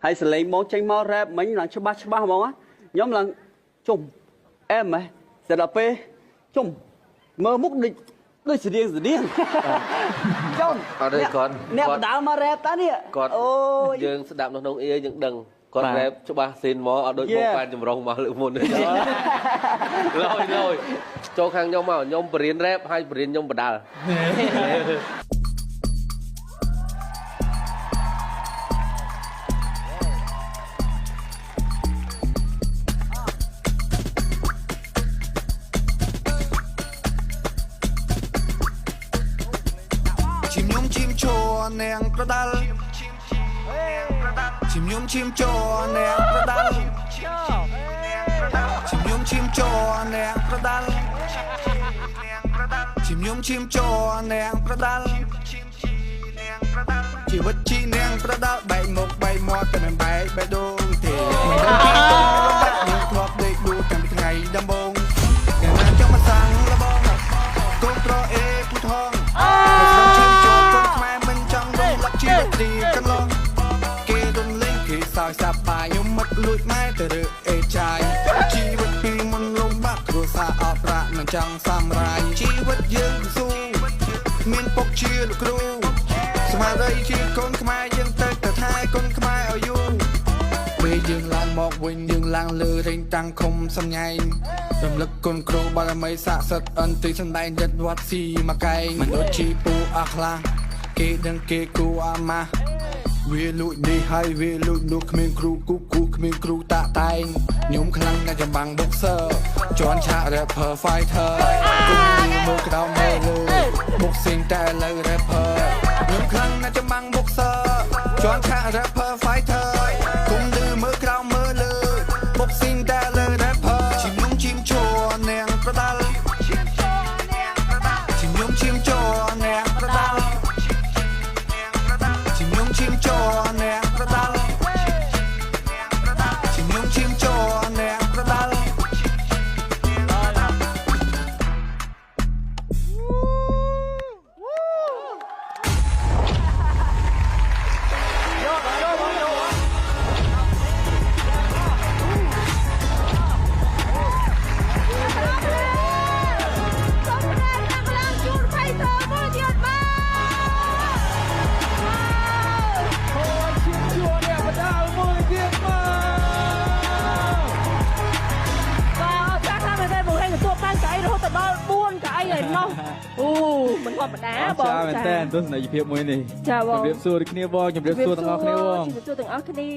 ហើយសលេងមកចេញមក rap មិញឡើងច្បាស់ច្បាស់ហ្មងខ្ញុំឡើងជុំអែមហ៎ស្រាប់ដល់ពេលជុំមើលមុខដូចដូចស្រៀងស្រៀងជុំ អត់ទេគាត់ អ្នកបដើមមក rap តានេះ គាត់ អូយ យើងស្ដាប់នៅក្នុងអៀយើងដឹងគាត់ rap ច្បាស់ស៊ីនមកអត់ដូចបងប៉ែនចម្រុងមកលើកមុនលយលយចូលខាងខ្ញុំមកខ្ញុំបរៀន rap ហើយបរៀនខ្ញុំបដាល់ ឈីមខ្ញុំឈីមឈរនាងប្រដាល់ឈីមខ្ញុំឈីមឈរនាងប្រដាល់ឈីមខ្ញុំឈីមឈរនាងប្រដាល់ឈីមខ្ញុំឈីមឈរនាងប្រដាល់ជីវិតជីនាងប្រដាល់បែកមុខបែកមាត់តែមិនបែកបែកដូងទេមិនដឹងពីតលំបាក់យើងធ្លាប់ដេកដួលតាំងពីថ្ងៃដំបូងអ្នកណាចង់មកសាំងលបងកូនប្រអេពូថង ខ្ញុំឈឺចូលកូនខ្មែរមិនចង់រំលឹកជីវិតទីកន្លងគេរំលែងគេសើចសប្បាយខ្ញុំមិនលួចម៉ែទៅរើអេចាយជីវិតពីមុនលំបាកគ្រួសារអត់ប្រាក់មិនចង់សំរាយជីវិតយើងគឺស៊ូមានពុកជាលោកគ្រូស្មារតីជាកូនខ្មែរយើងទៅតែថែកូនខ្មែរឲ្យយូរពេលយើងឡើងមកវិញយើងឡើងលើរេងតាំងខុំសំញែងរំលឹកគុណគ្រូបារមីស័ក្តិសិទ្ធិអន្តិសំដែងរិទ្ធវត្តស៊ីមកកែងមិនដូចជាពូអស់ខ្លះគេដឹងគេគូអាម៉ាស់វាលួចនេះហើយវាលួចនោះគ្មានគ្រូគូគូគ្មានគ្រូតាក់តែងខ្ញុំខ្លាំងណាស់ចម្បាំង boxer ជន់ឆាក rapper fighter គុំមើលក្រោមមើលលើ boxing តែឥឡូវ rapper ខ្ញុំខ្លាំងណាស់ចម្បាំង boxer ជន់ឆាក rapper fighter គុំលឺមើលក្រោមមើលលើ boxing តែឥឡូវ rapper ឈីមខ្ញុំឈីមឈរនាងប្រដាល់ឈីមខ្ញុំឈីមឈរនាងប្រដាល់ឈីមខ្ញុំឈីមឈរនាងប្រដាល់ឈីមខ្ញុំឈីមឈរនាងប្រដាល់ សូមផ្ដល់កម្លាំងជូន Fighter មួយទៀតបាទ ឈៀមជួរអ្នកបដាល់មួយទៀតមក បាទចាស់ខាងមែនទេបងហេងទទួលបានកៅអីរហូតដល់4កៅអីហើយនោះអូមិនធម្មតាបង ចាមែនតើទស្សនីយភាពមួយនេះ ចាបង ជម្រាបសួរដូចគ្នាបងជម្រាបសួរទាំងអស់គ្នាបង ជម្រាបសួរទាំងអស់គ្នា